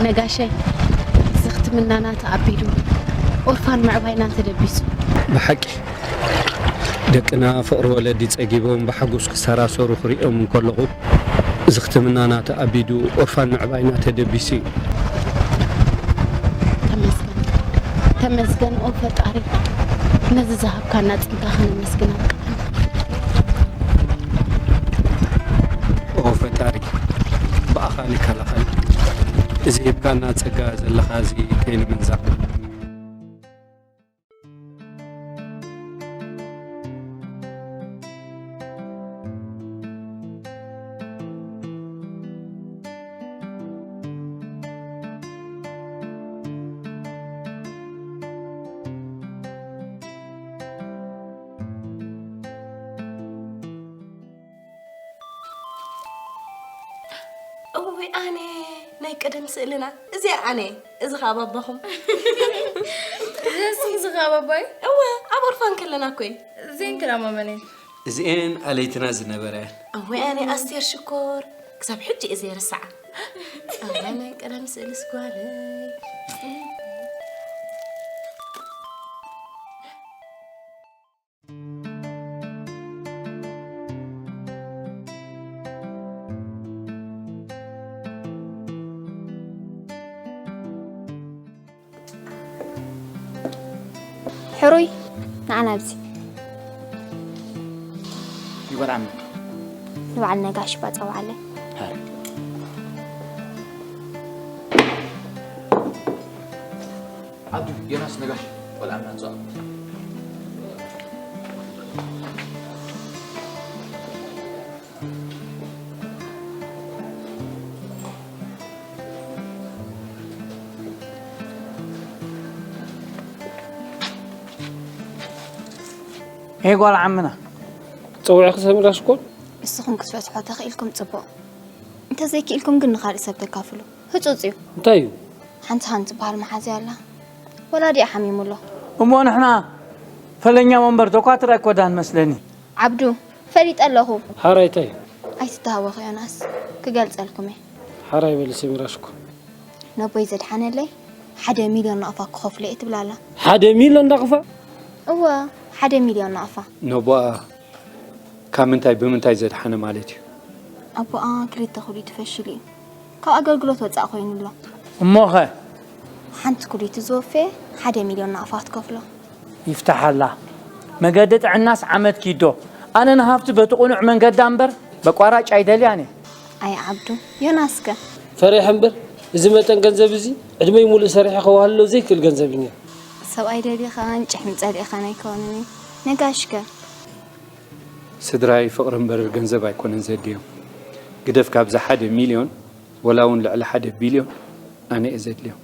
ነጋሸይ፣ እዚ ክትምናና ተኣቢዱ፣ ኦርፋን ምዕባይና ተደቢሱ። ብሓቂ፣ ደቅና ፍቕሪ ወለዲ ጸጊቦም ብሓጎስ ክሰራሰሩ ክሪኦም እንከለኹ፣ እዚ ክትምናና ተኣቢዱ፣ ኦርፋን ምዕባይና ተደቢሱ እዩ። ተመስገን፣ ተመስገን ኦ ፈጣሪ፣ ነዚ ዝሃብካና ጸጋ ከነመስግን ኣብቅዓና። ኦ ፈጣሪ፣ ብኣኻ ንከላኸል። እዚ ሂብካና ጸጋ ዘለኻ እዚ ከይንምንዛዕ። እውይ ኣነ ናይ ቀደም ስእልና እዚኣ ኣነ እዚ ኸዓ ባባኹም። እዚ እስኺ እዚ ኸዓ ባባይ? እወ ኣብ ኦርፋን ከለና እኮ እዩ። እዚኤን ክዳማ መን እየን? እዚኤን ኣለይትና ዝነበራ እየን። እወ ኣነ ኣስቴር ሽኮር ክሳብ ሕጂ እየ ዘይርስዓ። ኣነ ናይ ቀደም ስእልስ ጓለይ። ሕሩይ ንዓና ኣብዚ ይበልዓና። ንበዓል ነጋሽ ባጸዋዓለ። ሃር። ዓብዱ፣ ዮናስ፣ ነጋሽ፣ ቆልዓ ምናን ጸዋዕ። ኤ ጓል ዓምና። ጸውዕኺ ሰሚራ ሽኮር? ንስኹም ክትፈትሖ ተኽኢልኩም ጽቡቕ። እንተዘይክኢልኩም ግን ንኻልእ ሰብ ተካፍሉ። ህጹጽ እዩ። እንታይ እዩ? ሓንቲ ሃን ትበሃል መሓዝያ ኣላ። ወላዲኣ ሓሚሙ ኣሎ። እሞ ንሕና ፈለኛ ወንበር ተኳትር ኣይኮዳን መስለኒ። ዓብዱ፣ ፈሊጠ ኣለኹ። ሓራይ እንታይ እዩ? ኣይትተሃወኽ ዮናስ፣ ክገልጸልኩም እየ። ሓራይ በሊ ሰሚራ ሽኮር። ነቦይ ዘድሓነለይ ሓደ ሚልዮን ናቕፋ ክኸፍሎ እየ ትብል ኣላ። ሓደ ሚልዮን ናቕፋ? እወ፣ ሓደ ሚልዮን ናቕፋ። ነቦኣ ካብ ምንታይ ብምንታይ ዘድሓነ ማለት እዩ? ኣቦኣ ክልተ ኩሊቱ ፈሺሉ እዩ። ካብ ኣገልግሎት ወጻእ ኮይኑ ኣሎ። እሞኸ? ሓንቲ ኩሊቱ ዝወፈየ ሓደ ሚልዮን ናቕፋ ክትከፍሎ። ይፍታሓላ። መገዲ ጥዕናስ ዓመት ኪዶ። ኣነ ንሃብቲ በቲ ቁኑዕ መንገዳ እምበር በቋራጭ ኣይደልያን እየ። ኣይ ዓብዱ፣ ዮናስከ? ፈሪሐ እምበር፣ እዚ መጠን ገንዘብ እዚ ዕድመይ ሙሉእ ሰሪሐ ከዋህልሎ ዘይክእል ገንዘብ እዩ ነይሩ። ሰብኣይ ደሊኻን ጭሕሚ ጸሊእኻን ኣይከውንን እዩ። ነጋሽከ? ስድራይ ፍቕሪ እምበር ገንዘብ ኣይኮነን ዘድልዮም። ግደፍ ካብዚ ሓደ ሚልዮን፣ ወላ እውን ልዕሊ ሓደ ቢልዮን ኣነ እየ ዘድልዮም።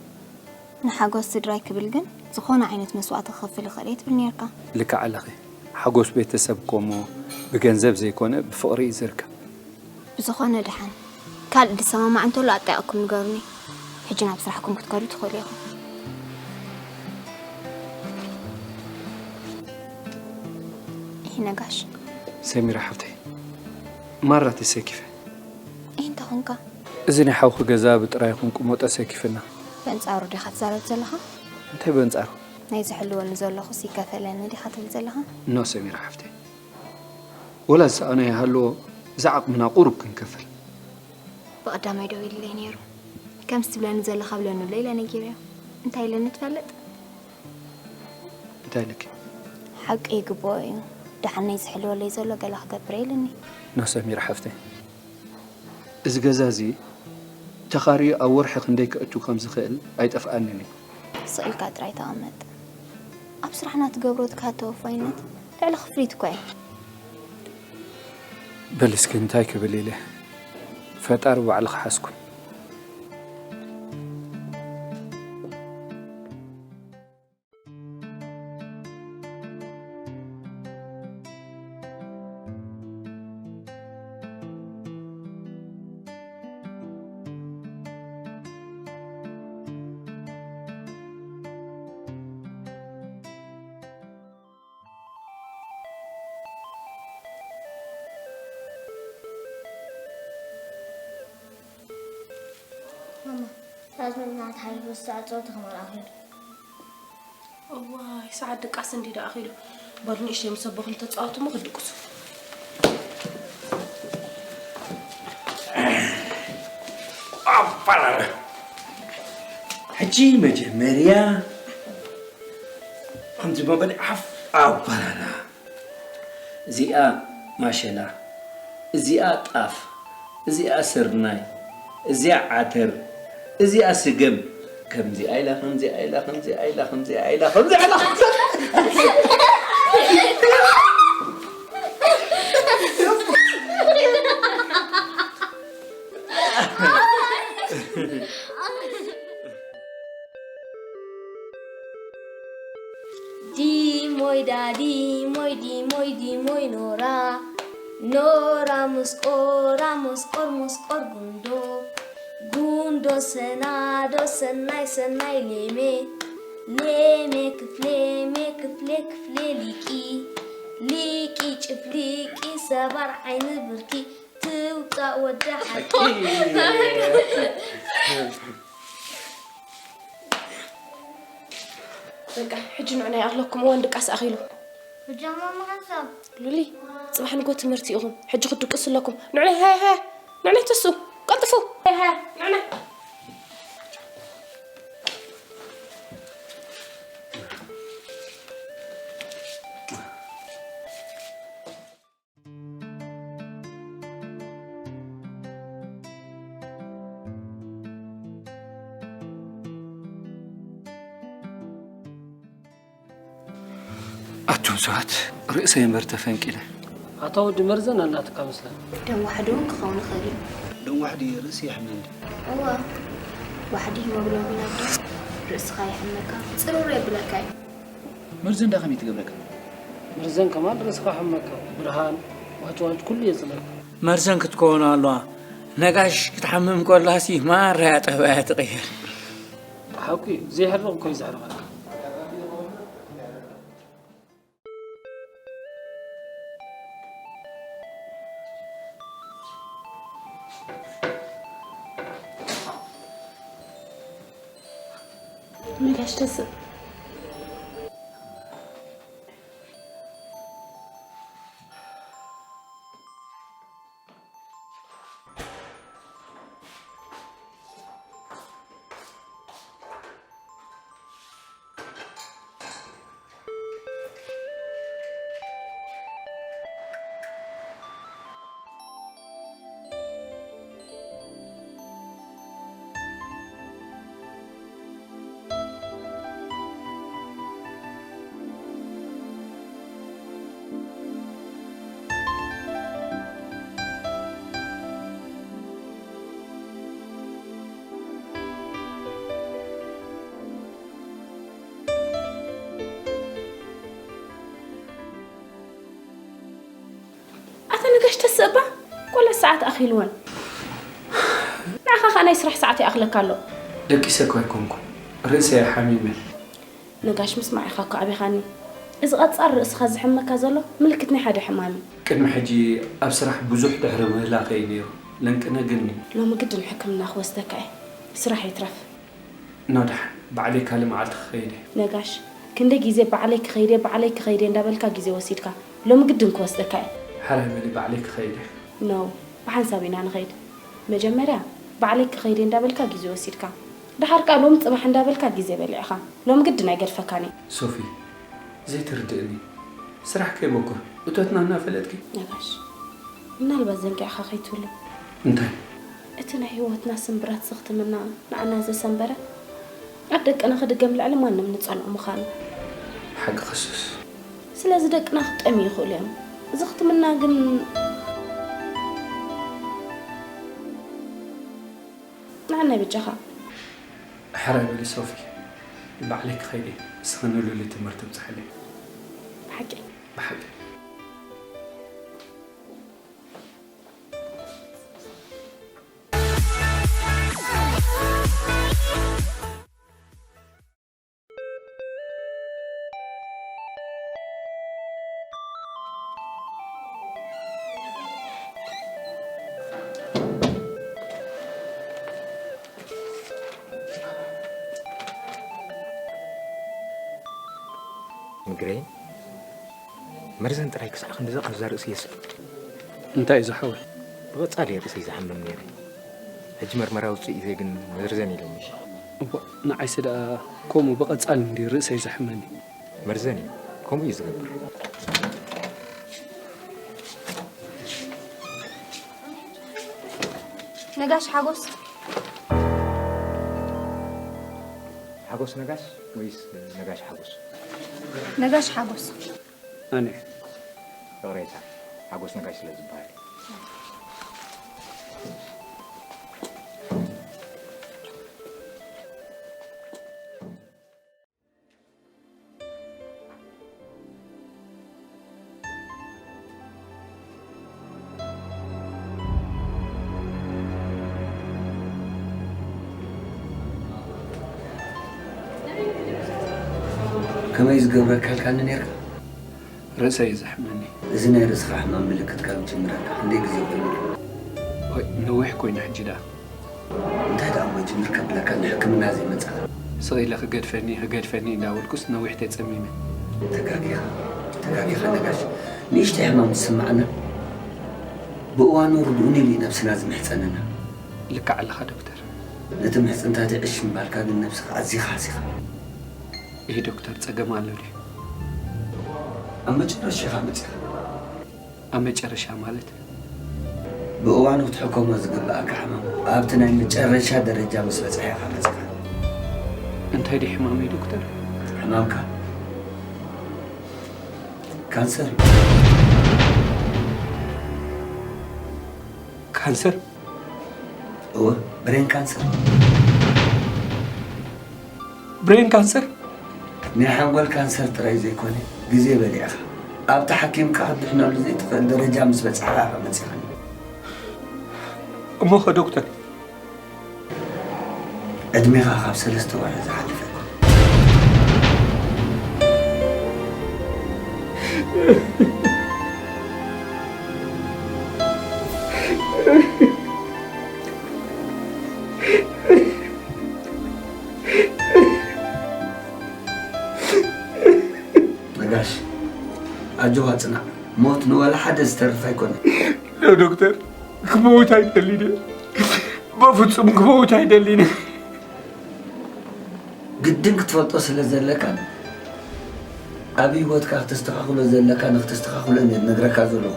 ንሓጎስ ስድራይ ክብል ግን ዝኾነ ዓይነት መስዋእቲ ክኸፍል እኽእል እየ ትብል ነይርካ። ልክዕ ኣለኺ። ሓጎስ ቤተሰብ እኮ እሞ ብገንዘብ ዘይኮነ ብፍቕሪ እዩ ዝርከብ። ብዝኾነ ደሓን ካልእ ዝሰማማዕ እንተሎ ኣጣይቕኩም ንገሩኒ። ሕጂ ናብ ስራሕኩም ክትከዱ ትኽእሉ ኢኹም። ይህ ነጋሽ። ሰሚራ ሓፍተይ፣ ማራ ተሰኪፈ። ይህ እንተ ኾንካ? እዚ ናይ ሓውኺ ገዛ ብጥራይ ኹንቁሞ ተሰኪፍና። በንጻሩ ዲኻ ትዛረብ ዘለኻ? እንታይ በንጻሩ? ናይ ዝሕልወኒ ዘለኹስ ይከፈለኒ ዲኻ ትብል ዘለኻ? ኖ ሰሚራ ሓፍተይ። ወላ ዝሰኣኖ ይሃልዎ፣ ዝዓቕምና ቁሩብ ክንከፍል። ብቐዳማይ ደዊሉለይ ነይሩ። ከምዚ ትብለኒ ዘለኻ ብለኒ ኣሎ ኢለ ነጊረዮ። እንታይ ኢለኒ ትፈልጥ? እንታይ ኢልኪ? ሓቂ ይግብኦ እዩ። ደሓን ናይ ዝሕልወለይ ዘሎ ገለ ክገብር እየ ኢሉኒ። ኖ ሰሚራ ሓፍተይ፣ እዚ ገዛ እዚ ተኻርዩ ኣብ ወርሒ ክንደይ ከእቱ ከም ዝኽእል ኣይጠፍኣንን እዩ። ስቕ ኢልካ ጥራይ ተቐመጥ። ኣብ ስራሕና ትገብሮ ትካል ተወፋይነት ልዕሊ ክፍሊት እኮ እዩ። በል እስኪ እንታይ ክብል ኢለ፣ ፈጣሪ ባዕሉ ክሓዝኩም። ኣዝመና ተሓቢሩ ሰዓት ጸወታ ክመርዓ ኺዱ። እዋይ፣ ሰዓት ድቃስ እንዲ ደኣ ኣኺሉ። በሉ ንእሽተይ ምስ ኣቦኹም ተጻወቱ እሞ ክትድቅሱ። ኣባራራ። ሕጂ መጀመርያ ከምዚ መበሊ ዓፍ ኣባራራ። እዚኣ ማሸላ፣ እዚኣ ጣፍ፣ እዚኣ ስርናይ፣ እዚኣ ዓተር፣ እዚኣ ስገም። ከምዚኣ ኢላ፣ ከምዚኣ ኢላ፣ ከምዚኣ ኢላ፣ ከምዚኣ ኢላ፣ ከምዚኣ ኢላ። ዲሞይ ዳ ዲሞይ ዲሞይ ዲሞይ ኖራ ኖራ ሙስቆራ ሙስቆር ሙስቆር ጉንዶ ጉንዶ ሰናዶ ሰናይ ሰናይ ሌሜ ሌሜ ክፍሌ ሜ ክፍሌ ክፍሌ ሊቂ ሊቂ ጭፍሊቂ ሰባር ዓይኒ ብርኪ ትውጻእ ወዲ ሓቂ። በቃ ሕጂ ንዑ ናይ ኣኽለኩም እዋን ድቃስ ኣኺሉ። ብጃማ መሓንሳብ። ሉሊ፣ ጽባሕ ንጎ ትምህርቲ ኢኹም። ሕጂ ክትድቅሱ ኣለኩም። ንዑ ናይ ሃያ ሃያ። ንዑ ናይ ተሱ። ቀልጥፉ። ሃያ ሃያ። ንዑ ናይ ኣቱም ሰባት፣ ርእሰይ እምበር ተፈንቂለ። ኣታ ወዲ መርዘን ኣላትካ መስለን። ደም ዋሕዲ እውን ክኸውን ይኽእል እዩ። ደም ዋሕዲ ርእሲ የሕምም ድዩ? እወ፣ ዋሕዲ ሂሞግሎቢን ኣብ ደም ርእስኻ የሕመካ፣ ጽርር የብለካ እዩ። መርዘን ዳ ከመይ ትገብረካ? መርዘን ከማን ርእስኻ ሕመካ፣ ብርሃን፣ ዋጭዋጭ ኩሉ የጽልኣካ። መርዘን ክትከውን ኣለዋ። ነጋሽ ክትሓምም ከላሲ ማራ እያ ጠባያ ትቕየር። ሓቁ እዩ፣ ዘይሕርቕ እኮ እዩ ዘሕርቐካ። ነጋሽ ተስእ። ኣታ ነጋሽ ተስእ እባ፣ ቆለ ሰዓት ኣኺልወን። ንዓኻ ኸኣ ናይ ስራሕ ሰዓት ይኣኽለካ ኣሎ። ደቂሰ እኮ ኣይኮንኩን፣ ርእሰይ ሓሚመ። ነጋሽ፣ ምስማዕ ኢኻ እኮ ኣቢኻኒ። እዚ ቐጻር ርእስኻ ዝሕመካ ዘሎ ምልክት ናይ ሓደ ሕማም እዩ። ቅድሚ ሕጂ ኣብ ስራሕ ብዙሕ ድሕሪ ምህላኸ እዩ ነይሩ። ለንቅነ ግን ሎሚ ግድን ሕክምና ክወስደካ እየ። ስራሕ ይትረፍ። ኖ፣ ደሓን ባዕለይ ካልእ መዓልቲ ክኸይድ እየ። ነጋሽ፣ ክንደይ ግዜ ባዕለይ ክኸይድ እየ፣ ባዕለይ ክኸይድ እየ እንዳበልካ ግዜ ወሲድካ። ሎሚ ግድን ክወስደካ እየ። ሕራይ በሊ፣ ባዕለይ ክኸይድ እየ። ኖ፣ ብሓንሳብ ኢና ንኸይድ። መጀመርያ ባዕለይ ክኸይድ እየ እንዳበልካ ግዜ ወሲድካ። ደሓር ከኣ ሎሚ ጽባሕ እንዳበልካ ግዜ በሊዕኻ። ሎሚ ግድን ኣይገድፈካን እየ። ሶፊ፣ ዘይትርድእኒ። ስራሕ ከይበኩር እቶትና እናፈለጥኪ። ነጋሽ፣ ምናልባት ዘንጊዕኻ ከይትህሉ። እንታይ? እቲ ናይ ህይወትና ስምብራት ዝኽትምና ንዓና ዘሰንበረ፣ ኣብ ደቅና ክድገም ልዕሊ ማንም ንጸልኦ ምዃኑ። ሓቂ ክሱስ። ስለዚ ደቅና ክጠምዩ ይኽእሉ እዮም። ዝኽትምና ግን ንዓና ይበጃኻ። ሕራይ በሊ ሶፊ፣ ባዕለይ ክኸይድ እየ። ንስኺ ንሉሊ ትምህርቲ ብጽሕለይ። ብሓቂ? ብሓቂ። መርዘን ጥራይ ክሳዕ ክንድዚ ኣብዚ ርእሲ የስዕብ። እንታይ እዩ ዝሓወይ? ብቐጻሊ ርእሰይ ዝሓመም ነይረ። ሕጂ መርመራ ውጽኢተይ ግን መርዘን ኢሎምኒ። እዋ፣ ንዓይሲ ደኣ ከምኡ ብቐጻሊ እንዲ ርእሰይ ዘሕመኒ። መርዘን እዩ። ከምኡ እዩ ዝገብር። ነጋሽ ሓጎስ። ሓጎስ ነጋሽ ወይስ ነጋሽ ሓጎስ? ነጋሽ ሓጎስ። ኣነ ይቕሬታ፣ ሓጎስ ነጋሽ ስለ ዝበሃል። ከመይ ዝገብረካ ኢልካኒ ነይርካ? ርእሰይ እዩ ዘሕመኒ። እዚ ናይ ርእስኻ ሕማም ምልክት ካብ ዝጅምረካ ክንደይ ግዜ ኮይኑ? ወይ ነዊሕ ኮይኑ ሕጂ ደኣ። እንታይ ደኣ እሞ ይጅምር ከብለካ ንሕክምና ዘይመጻኻ? ስቕ ኢለ ክገድፈኒ ክገድፈኒ እንዳበልኩስ ነዊሕ ተጸሚመ። ተጋጊኻ ተጋጊኻ ነጋሽ። ንእሽተይ ሕማም ዝስምዓና ብእዋኑ ርድኡኒ ኢሉ እዩ ነብስና ዝምሕጸነና። ልክዕ ኣለኻ ዶክተር። ነቲ ምሕጽንታተይ ዕሽ ምባልካ ግን ነብስኻ ኣዚኻ ሃሲኻ። እሂ ዶክተር ጸገም ኣሎ ድዩ? ኣብ መጨረሻ ኢኻ መጺኻ። ኣብ መጨረሻ ማለት? ብእዋኑ ክትሕከሞ ዝግብኣካ ሕማም ኣብቲ ናይ መጨረሻ ደረጃ ምስ በጽሐ ኢኻ መጺኻ። እንታይ ድዩ ሕማመይ ዶክተር? ሕማምካ ካንሰር እዩ። ካንሰር? እወ፣ ብሬን ካንሰር። ብሬን ካንሰር? ናይ ሓንጎል ካንሰር ጥራይ ዘይኮነ፣ ግዜ በሊዕኻ ኣብቲ ሓኪምካ ክትድሕነሉ ዘይትኽእል ደረጃ ምስ በጻሕኻ ኢኻ መጺኻኒ። እሞኸ ዶክተር? ዕድሜኻ ካብ ሰለስተ ወርሒ ዝሓለፈ ኣይኮነን። ነጋሽ፣ ኣጆኻ ጽናዕ። ሞት ንወላ ሓደ ዝተርፍ ኣይኮነን። ዶ ዶክተር፣ ክመውት ኣይደልን እየ። በፍጹም ክመውት ኣይደልን እየ። ግድን ክትፈልጦ ስለ ዘለካ ኣብ ህይወትካ ክተስተኻኽሎ ዘለካ ንክተስተኻኽሎ እየ ዝነግረካ ዘለኹ።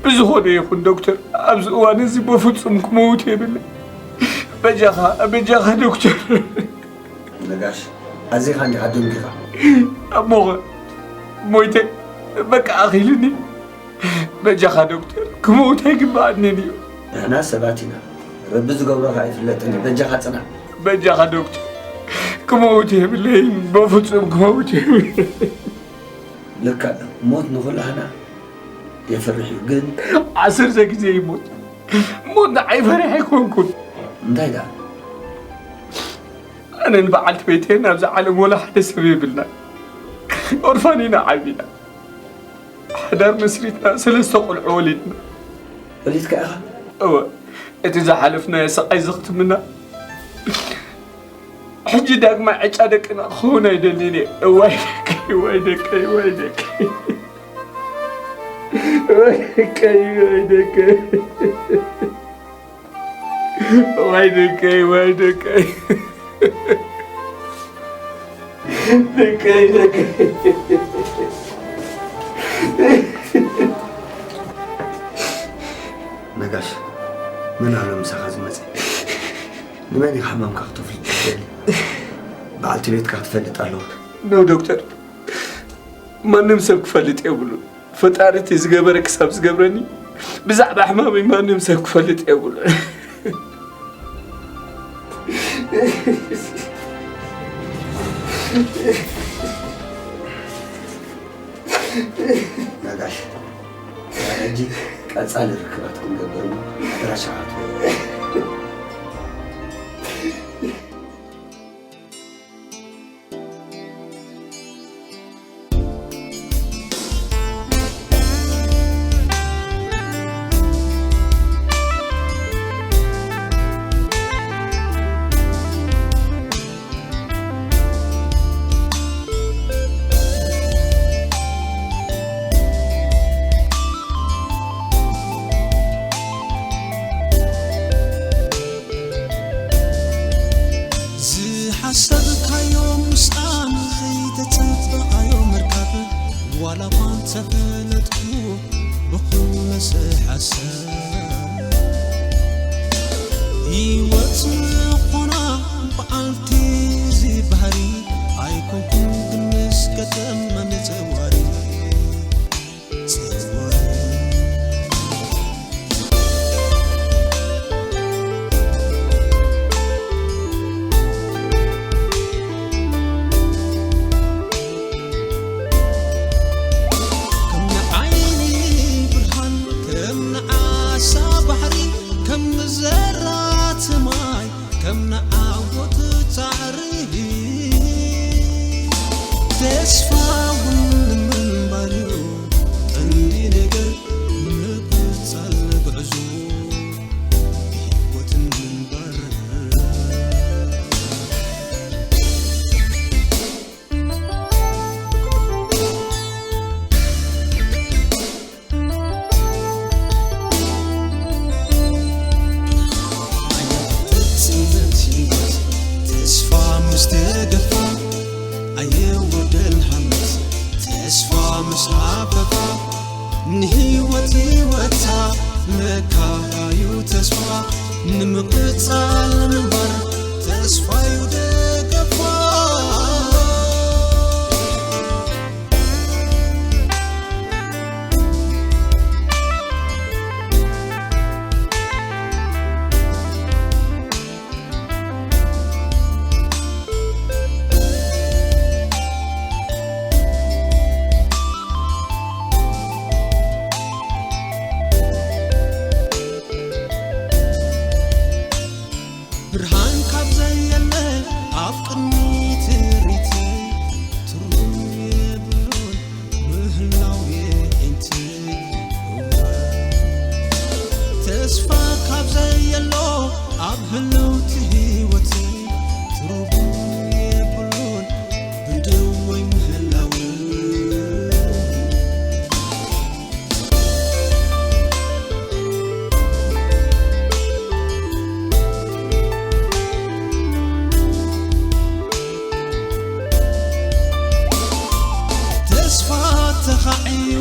ብዝኾነ ይኹን ዶክተር፣ ኣብዚ እዋን እዚ በፍጹም ክመውት የብለይ። በጃኻ፣ በጃኻ ዶክተር። ነጋሽ፣ ኣዚኻ እንዲኻ ደንጊኻ። እሞኸ ሞይተ በቃ ኣኺሉኒ። በጃኻ ዶክተር፣ ክመውት ኣይግብኣንን እዩ። ንሕና ሰባት ኢና። ረቢ ዝገብሮ ኸኣ ኣይፍለጥን እዩ። በጃኻ ጽናዕ። በጃኻ ዶክተር፣ ክመውት የብለይን። በፍጹም ክመውት የብለይን። ልክዕ፣ ሞት ንኹላህና የፍርሕ እዩ፣ ግን ዓሰርተ ግዜ ይሞት። ሞት ንዓይ ፈሪሕ ኣይኮንኩን። እንታይ ደኣ? ኣነን በዓልቲ ቤተይን ኣብዚ ዓለም ወላ ሓደ ሰብ የብልና። ኦርፋን ኢና ዓቢና። ሓዳር መስሪትና ሰለስተ ቆልዑ ወሊድና። ወሊድካ ኢኻ? እወ፣ እቲ ዝሓለፍናዮ ስቓይ ዘኽትምና። ሕጂ ዳግማይ ዕጫ ደቅና ክኸውን ኣይደልን እየ። እዋይ ደቀይ፣ እዋይ ደቀይ፣ እዋይ ደቀይ። እዋይ ደቀይ፣ እዋይ ደቀይ። እዋይ ደቀይ፣ እዋይ ደቀይ። ደቀይ፣ ደቀይ። ነጋሽ፣ መን ኣሎ ምሳኻ ዝመጸ? ንመን ኢኻ ሕማምካ ክተፍልጦ ትኽእል? በዓልቲ ቤትካ ክትፈልጥ ኣለዋ። ኖ ዶክተር፣ ማንም ሰብ ክፈልጥ የብሉን። ፈጣሪ እቲ ዝገበረ ክሳብ ዝገብረኒ ብዛዕባ ሕማመይ ማንም ሰብ ክፈልጥ የብሉን። ነጋሽ፣ ሕጂ ቀጻሊ ርክባት ክንገብር እሞ ኣድራሻኻ ትህበኒ። ንህይወት ህይወታ ለካዩ ተስፋ ንምቕጻል ምንባር ተስፋዩ ደገፋ። ብርሃን ካብ ዘየለ ኣብ ቅድሚት ሪቲ ትርጉም የብሉን ምህላው የዒንቲ። ተስፋ ካብ ዘየሎ ኣብ ህልውቲ ህይወት ትርጉም የብሉን ብደወይ ምህላው። ተስፋ ተኻዕዩ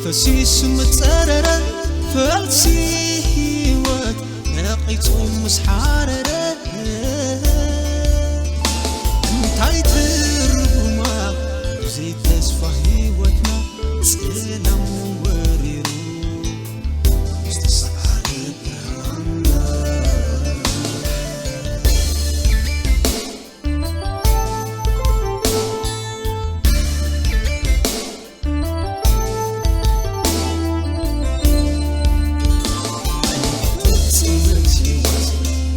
ፈሲሱ ምጸረረ ፈልሲ ህይወት ነቒጹ ምስ ሓረረ እንታይ ትርጉማ ብዘይ ተስፋ ህይወትና ጽላሙ ወሪሩ ዝተሰዓረ ብርሃንና።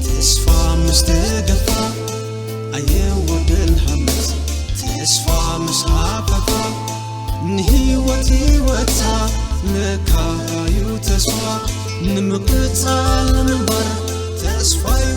ተስፋ ምስ ተገፋ ኣየወደል ሃመት ተስፋ ምስ ሃፈፋ ንህይወት ህይወታ ለካዩ ተስፋ ንምቅጻል ምንባር ተስፋዩ